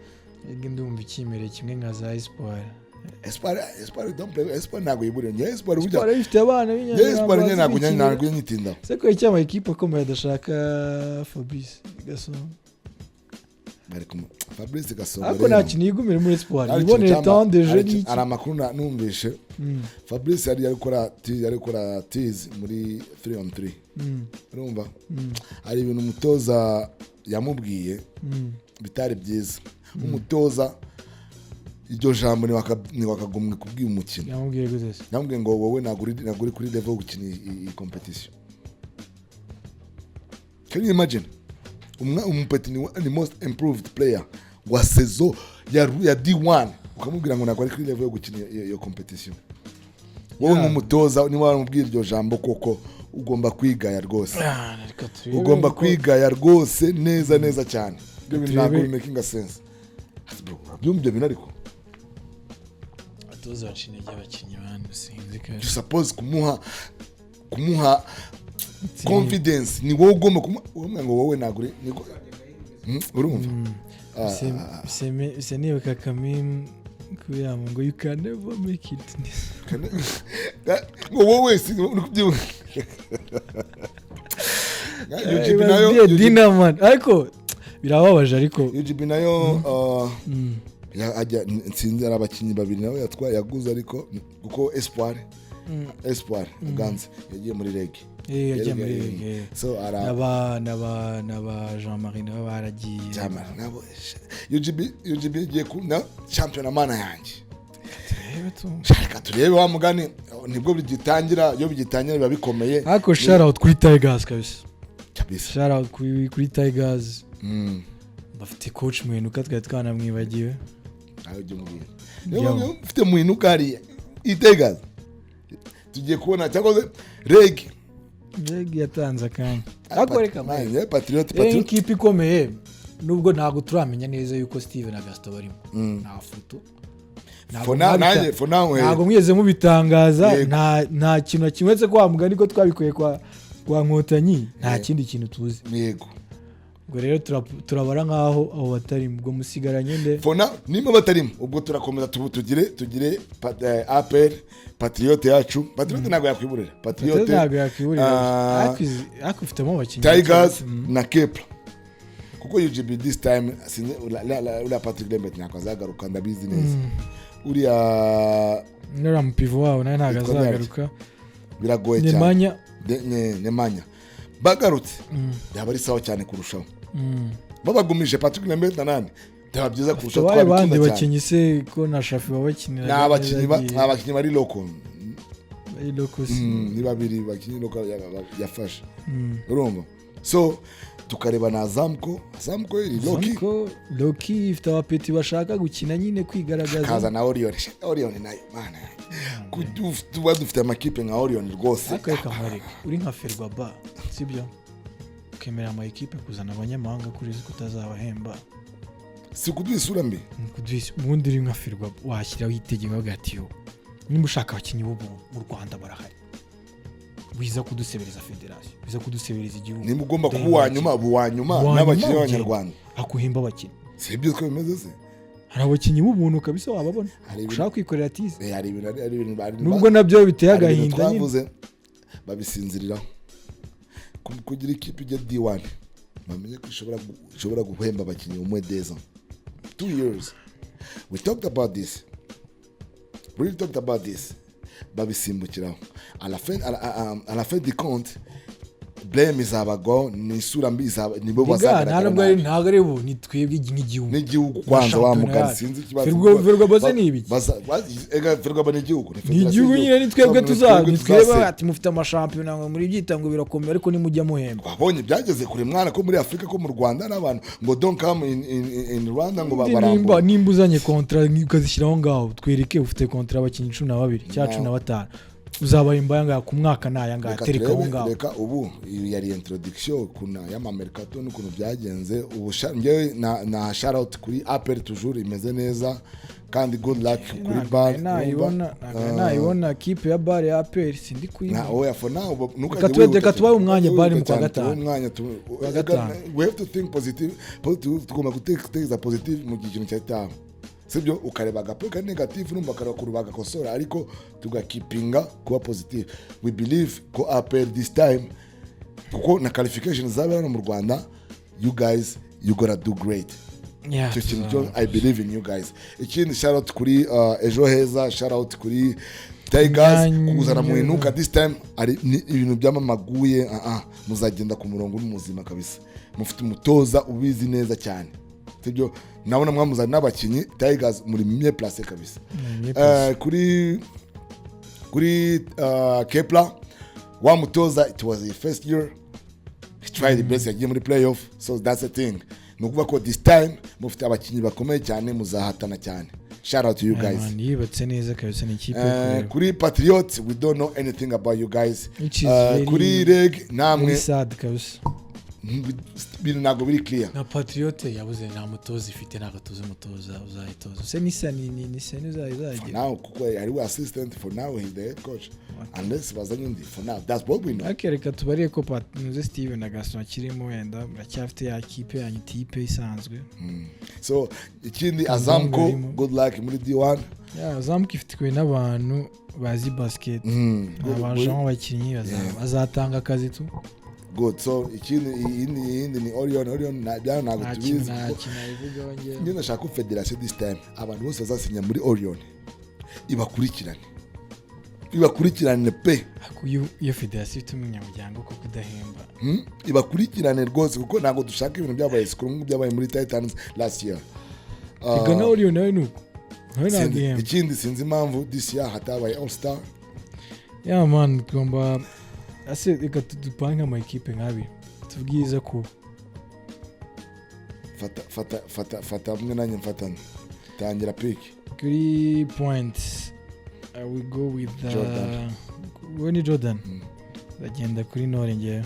Reg ndumva ikimereye kimwe nka za Espoir. Espoir don't play. Espoir ntabwo yiburira. Njye Espoir burya Espoir ifite abana njye Espoir njye ntabwo b'Inyamirambo. ntabwo nyitindaho. Se ko icyo ama ekipe akomeye adashaka Fabrice Gasongo? Bari kumwe Fabrice Gasongo Ariko rero. nta kintu, yigumire muri Espoir, Hari yibonere ikintu cyama- temps de jeu hari n'iki. hari amakuru numvishe. Fabrice yari gukora tize muri 3 on 3. Urumva hari ibintu umutoza yamubwiye bitari byiza. Umutoza iryo jambo ntiwakagomwe kubwira umukino. Yamubwiye gute se? Yamubwiye ngo wowe ntabwo uri kuri level yo gukina iyi competition. Can you imagine? Umupeti ni most improved player wa saison ya D1, ukamubwira ngo ntabwo ari kuri level yo gukina iyo competition. Wowe nk'umutoza, niba waramubwira iryo jambo koko, ugomba kwigaya rwose. Ah, reka turebe Ugomba kwigaya rwose neza neza cyane. Ibyo bintu ntabwo bimakinga sense. Ati, bro, urabyumva ibyo bintu ariko? Abatoza baca intege abakinnyi bandi, sinzi You kabisa. suppose kumuha confidence. Ni wowe ugomba kumuha, uramubwira ngo wowe ntabwo uri urumva? Se nibuka kamim kubera ngo "You can never make it." Ngo wowe si uri kubyibuka UGB nayo Babwiye Dinaman, ariko birababaje ariko. UGB nayo ajya nsinzi, hari abakinnyi babiri nawe yatwaye, yaguze, ariko kuko Espoir Ganze yagiye muri REG. Yagiye muri REG. So ara N'aba Jean Marie nabo baragiye. Jamara nabo UGB igiye ku na champion mana yanjye. Turebe tu. Reka turebe wa mugani, nibwo bigitangira. Iyo bigitangira biba bikomeye. Ariko shout out kuri Tigers kabisa. Kabisa. Shout out kuri Tigers. Bafite coach Mwinuka, twari twanamwibagiwe. Nawe ujya umubwira, niyo mpamvu ufite Mwinuka hariya Tigers tugiye kubona cyangwa se REG. REG yatanze akanya, ariko reka Man, yeah, Patriot rero Patriot ikipe ikomeye, nubwo ntabwo turamenya neza yuko Steven na Gaston barimo, nta foto. Ntabwo For now, nanjye for now, ntabwo mwigeze mubitangaza. Yego. Nta kintu na kimwe uretse ko wa mugani ko twabikuye kwa Nkotanyi, nta kindi kintu tuzi. Yego. Ubwo rero turabara nk'aho abo batarimo, ubwo musigaranye nde? For now, nimba batarimo, ubwo turakomeza tugire APR, Patriote yacu. Patriote ntabwo yakwiburira. Patriote Patriote ntabwo yakwiburira. Ah, Ariko ifitemo abakinnyi. Tigers na Kepler, kuko UGB this time sinzi uriya Patrick Lembet ntabwo azagaruka, ndabizi neza. Uriya Nuriya mupivo wabo nawe ntabwo Yitwa azagaruka. Biragoye cyane. Nemanya. Nemanya bagarutse byaba ari sawa cyane kurushaho. Babagumije Patrick Lembet na nani, byaba byiza kurushaho. Tubaye abandi Twabikunda cyane. bakinnyi se, ko na Shafi babakinira? Ni abakinnyi ni abakinnyi bari local. Bari local se. Ni babiri bakinnyi local yafashe. Urumva, so tukareba na Azamco. Azamco iri low-key. Zamco low-key ifite abapeti bashaka gukina nyine, kwigaragaza. Kaza na Orion. Orion nayo, mana yanjye. Tuba dufite amakipe nka Orion rwose. Ariko reka nkwereke, uri nka Ferwaba, sibyo, ukemerera ama ekipe kuzana abanyamahanga kuri uzi ko utazabahemba. Si ukuduha isura mbi? Ni ubundi uri nka Ferwaba washyiraho itegeko, ukavuga ati: "Yo, nimba ushaka abakinnyi b'ubuntu mu Rwanda barahari, wiza kudusebereza federasiyo, wiza kudusebereza igihugu." Nimba ugomba kuba uwa nyuma, uba uwa nyuma Uwa nyuma n'abakinnyi ugenda. b'abanyarwanda. Akuhemba abakinnyi. Si ibyo ko bimeze se? Hari abakinnyi b'ubuntu kabisa wababona. Hari ibintu Ushaka kwikorera tize. Hari ibintu Nubwo nabyo biteye hari ibintu agahinda nyine. twavuze babisinziriraho. Kugira ikipe ijya D1, bamenye ko ishobora guhemba abakinnyi umwe deza 2 years. We talked about this, really talked about this, babisimbukiraho. À la fin du compte, blame izabagwaho, ni isura mbi izaba, nibo Riga, nta bazagaragara nubwo ari nabi. Ntabwo ari bo, ni twebwe nk'igihugu. N'igihugu kwanza. Shampiyona Wa mugani yacu. sinzi ikibazo. Ferwafa se ni ibiki? Ega Ferwafa ni igihugu, ni Ni federasiyo igihugu nyine, ni twebwe. Ni Tuza twebwe ni twebwe. tuzasenya. Ati mufite amashampiyona ngo muri byita ngo birakomeye, ariko nimujya muhemba. Twabonye byageze kure mwana, ko muri Afurika, ko mu Rwanda n'abantu ngo don't come in Rwanda, ngo Nimba barambura. Nimba uzanye contrat ukazishyiraho ngaho, twereke ufite contrat y'abakinnyi 12 cyangwa 15, uzabahemba aya ngaya ku mwaka, ni aya ngaya. Reka Tereka aho turebe. ngaho. Reka ubu iyi yari introduction kuna y'amamercato n'ukuntu byagenze. Ubu njyewe na shout out kuri APR, toujours imeze neza, kandi good luck kuri Ntabwo BAL. nayibona, ntabwo nayibona kipe ya BAL ya APR, sindi Na kuyibona. Oya, for now ntukajye Reka wihuta reka cyane. tubahe umwanya Ntukajye BAL mu wihuta kwa cyane, gatanu. tubahe umwanya Kwa gatanu. We have to think positive, positive. Tugomba gutekereza positive mu gihe ikintu cyataha, sibyo? Ukareba agapo kari negative, urumva, ukareba ukuntu bagakosora, ariko tugakipinga kuba positive. We believe ko APR this time, kuko na qualification zabera hano mu Rwanda, you guys, you gonna do great. Yeah, Icyo kintu cyo I believe in you guys. Ikindi, shout out kuri Ejo Heza, shout out kuri Tigers kuzana Muhinuka this time. Ari ni ibintu byamamaguye. Muzagenda ku murongo uri muzima kabisa, mufite umutoza ubizi neza cyane, sibyo? Nabona mwamuzana n'abakinnyi. Tigers muri mieux placé kabisa. Mieux placé. Kuri Kepler, wa mutoza, it was his first year, he tried the best, yagiye muri playoff, so that's the thing. Ni ukuvuga ko this time mufite abakinnyi bakomeye cyane, muzahatana cyane. Shout out to you Yeah, guys. man, yubatse neza kabisa, ni ikipe yo kureba. Kuri Patriot, we don't know anything about you guys. Which is very- Kuri REG namwe Very sad kabisa. Ibintu ntabwo biri clear. Na Patriote yabuze, nta mutoza ifite, ntabwo tuzi umutoza uzayitoza. Se nisa ni seni uzayizagira? Now, kuko ari we assistant for now, he's the head coach unless bazanye undi. For now, that's what we know. Ariko reka tubariye ko Muze Steven na Gaston akirimo, wenda muracyafite ya kipe yanyu tipe isanzwe. So ikindi, Azamco, arimo. good luck muri D1. Yeah, Azamuka ifitwe n'abantu bazi basket. Abajamo abakinnyi bazatanga akazi tu. Good. So ikindi, iyindi ni Orion. Orion byano ntabwo Nta kintu tubizi. nta kintu nabivugaho njyewe. Njye ndashaka ko federasiyo this time abantu bose bazasinya muri Orion ibakurikirane, ibakurikirane pe. Ariko iyo federasiyo ifite umunyamuryango ko kudahemba. Ibakurikirane rwose, kuko ntabwo dushaka ibintu byabaye sikuru nk'uko byabaye muri Titans last year. Reka na Orion nawe ni uko, nawe ntabwo ihemba. Ikindi, sinzi impamvu this year hatabaye All Star. Yeah man, tugomba ase reka dupange ama ekipe nk'abiri tubwiza kuba. Fata, fata, fata, fata hamwe nanjye mfatane, tangira pick. Kuri point I will go with Jordan. We ni Jordan. Ndagenda kuri Nore ngewe,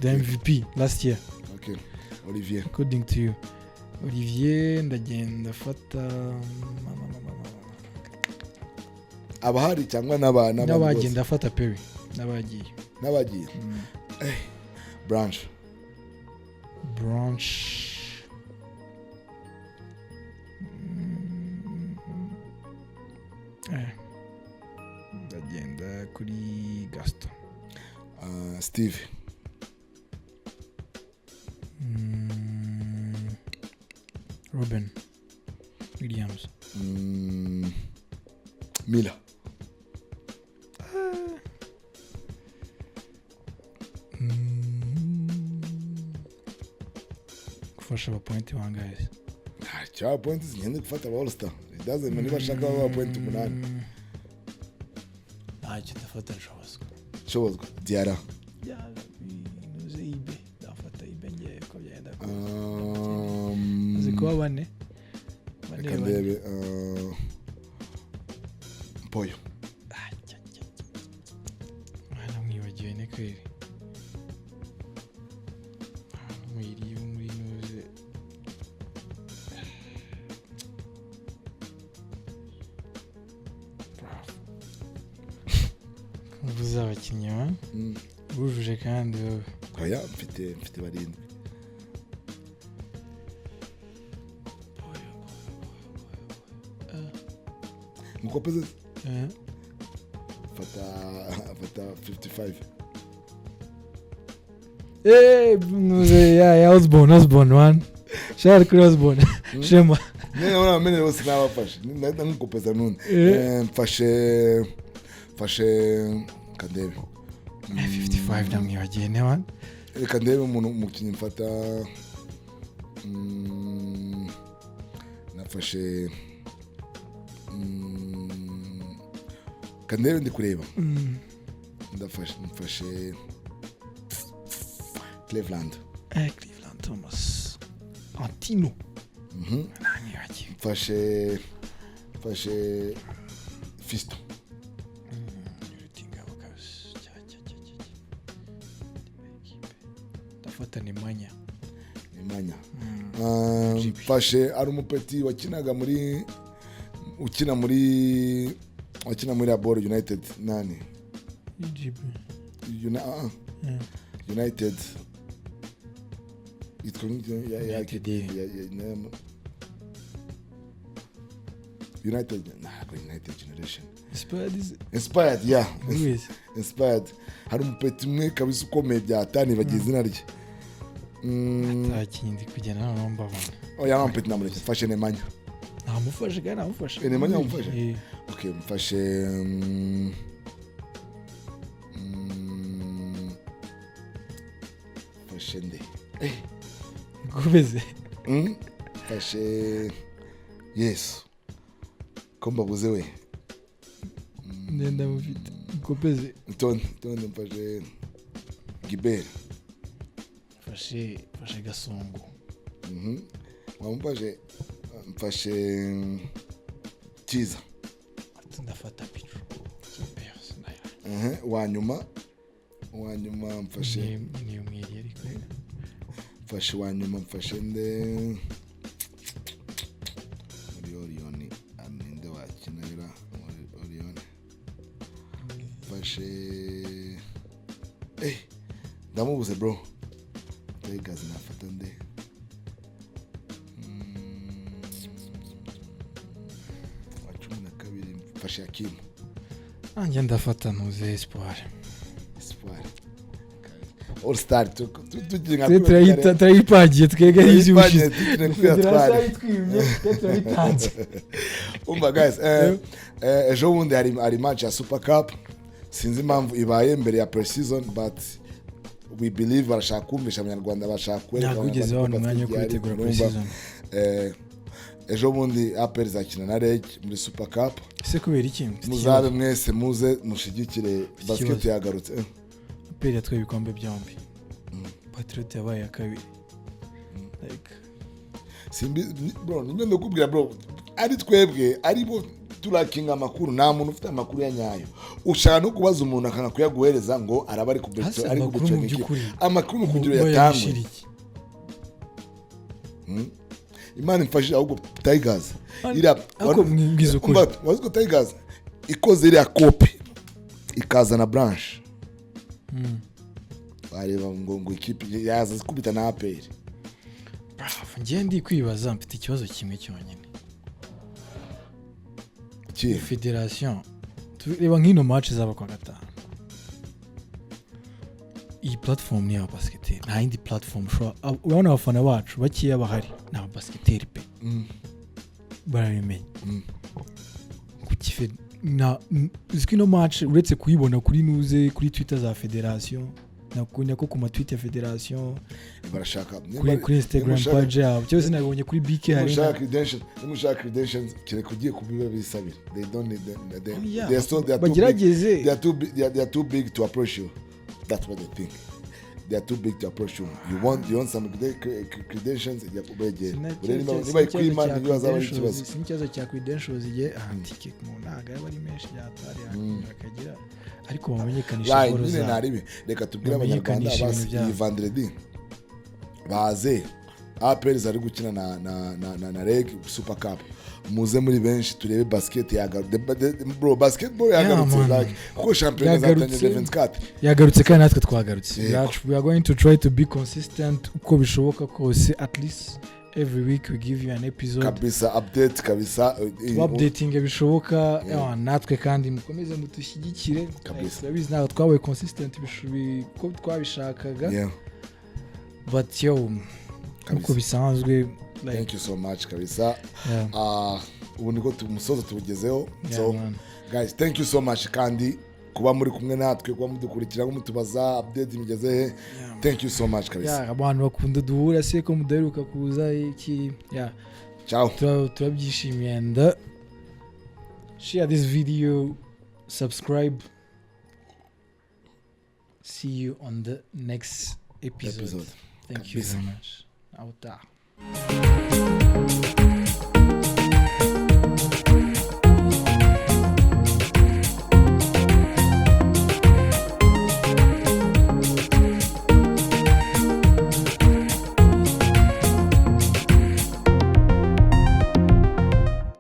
the MVP last year. Okay, Olivier. According to you, Olivier, ndagenda fata Abahari cyangwa n'abandi n'abagiye? Bose? Ndafata Perry n'abagiye. N'abagiye. Branch. Branch. Ndagenda kuri Gaston. Steve. Robin Williams. Mila. Gufasha abapointi bangahe se? Cya point zigenda gufata aba all star, it doesn't mean niba ashaka baba point 8. Ntacyo, ndafata nshobozwa. Shobozwa Diara. Binuze ibe, ndafata ibe ngewe uko byagenda kose. Azi kuba bane bane Reka bane. ndebe, Mpoyo. Ah, cya, cya, cya, cya. Mwana mwibagiwe ne kweri. Ah, mwiriye muri nuze. Bravo. Mvuze abakinnyi ba bujuje kandi wowe. Oya, mfite 7. Mpoyo, Mpoyo, Mpoyo, Mpoyo. Mukopeze. Eh. Fata 55. Eh, nuze ya Osborne man. Shout out kuri Osborne. Shema. Nyine urabona amenye bose nabafashe, ndahita nkukopeza nundi. Mfashe kandebe. 55 ndamwibagiye ne man. Reka ndebe umuntu, umukinnyi mfata. Nafashe kandebe, ndi kureba. Ndafashe, mfashe Cleveland. Cleveland Thomas. Antino. Namwibagiwe. Mfashe Fisto. Rutingabo kabisa. Cya, cya, cya, cya, cya. Ndafata Nemanja. Nemanja. GP. Mfashe ari umupeti wakinaga muri ukina muri wakina muri Abor United nani? UGB. United yitwa United. United, ntabwo United Generation. Inspired is Inspired, yeah. who is? Inspired, hari umupeti umwe kabisa ukomeye bya tani, bagize izina rye. Atakinnyi ndi kugenda noneho mbabona. Oya, wa mupeti namureke, mfashe Nemanja. Namufashe kandi namufashe. Nemanja wamufashe? Eh. Okay, mfashe mfashe nde? Ngubeze. Mfashe Yesu ko mbabuze we. Ndenda mufite. Ngubeze. Tonde tonde, mfashe Gibert. Mfashe Gasongo. Wamufashe, mfashe Cyiza. Ati ndafata Pichu. Kipe yose nayo. Wa nyuma mfashe Ni umwiri ariko. Mfashe wa nyuma, mfashe nde muri Orion? Ninde wakinira muri Orion? Mfashe, ndamubuze bro. Tigers nafata nde? Wa 12 mfashe Hakimu. Nanjye ndafata ntuze Espoir. Espoir All Star tugiye nka Twe turayipagiye twebwe Turayipagiye, y'ubushize. tukiri kuyatwara. Turayitwimye, twe turayitanze. Umva guys, ejo bundi hari match ya Super Cup. Sinzi impamvu ibaye mbere ya pre-season, but we believe barashaka kumvisha abanyarwanda, bashaka kwereka Ntabwo wigeze abanyarwanda babona umwanya wo ko basket kubitegura ihari, pre-season. Ejo bundi APR izakina na REG muri Super Cup. Ese kubera iki? Muzabe mwese, muze mushigikire basket Ikibazo. yagarutse. APR yatwaye ibikombe byombi. Patriot yabaye iya kabiri. Like, Simbi bro, nibyo ndakubwira bro, ari twebwe ari bo turakinga amakuru, nta muntu ufite amakuru ya nyayo. Ushaka no kubaza umuntu akanga kuyaguhereza ngo araba ari Hasi kubeto ari amakuru mu kubeto. by'ukuri. Amakuru mu kugira Bo yatangwe. yabishira iki? Imana imfashije ahubwo Tigers iriya Ariko mbwiza ukuri. Umva, wazi ko Tigers ikoze iriya kopi ikazana Branch, wareba ngo ikipe yaza ikubita na APR. Ngiye ndi kwibaza, mfite ikibazo kimwe cyonyine. Kihe? Federation, reba nk'ino match izaba kwa gatanu, iyi platform ni iy'ababasiketeri, nta yindi platform ushobora. Urabona abafana bacu bakeya bahari ni ababasiketeri pe. Barabimenya. Kuki uzi ko ino match, uretse kuyibona kuri nuze, kuri Twitter za federation, nako ku ma tweet ya federation, Barashaka kuri Instagram page yabo, cyangwa se nabibonye kuri BK niba Arena. ushaka credentials, niba ushaka credentials, kereka ugiye kubiba bisabira. They don't need them. They, Oh, yeah. they are too big. Bagerageze. They are too big to approach you. That's what they think. They are too big to approach you. You want some credentials, jya kubegera. Urebe niba ikwima, niyo hazaba ari ikibazo. Si n'ikibazo cya credentials, igihe aha tike mu ntabwo aba ari menshi byatari akagira, ariko bamenyekanisha Right, boro nyine zabo. Naribi reka tubwire Abanyarwanda Bamenyekanisha basi ibintu byabo. iyi vendredi baze, APR zari gukina na REG Super Cup. Muze muri benshi turebe basket yagarutse, bro. Basketball yagarutse. Man. Like, kuko shampiyona zatangiye Yagarutse. 24. Yagarutse kandi natwe twagarutse. Yego. We are going to try to be consistent uko bishoboka kose. At least every week we give you an episode. Kabisa, update kabisa. Updating bishoboka. Ewa, natwe kandi mukomeze mutushyigikire. Kabisa. Turabizi ntabwo twabaye consistent uko twabishakaga, but yo, nkuko bisanzwe, like, Thank you so much kabisa. Yeah. Ah, ubu niko umusozo tuwugezeho. Yeah, So man. guys, thank you so much kandi kuba muri kumwe natwe, kuba mudukurikira, mutubaza update imigeze he. Thank you so much kabisa. Yeah, abantu bakunda duhura se ko mudaheruka kuza iki, yeah. Ciao. Turabyishimiye and share this video, subscribe. See you on the next episode. Episode. Thank you Kabisa. very much. Out.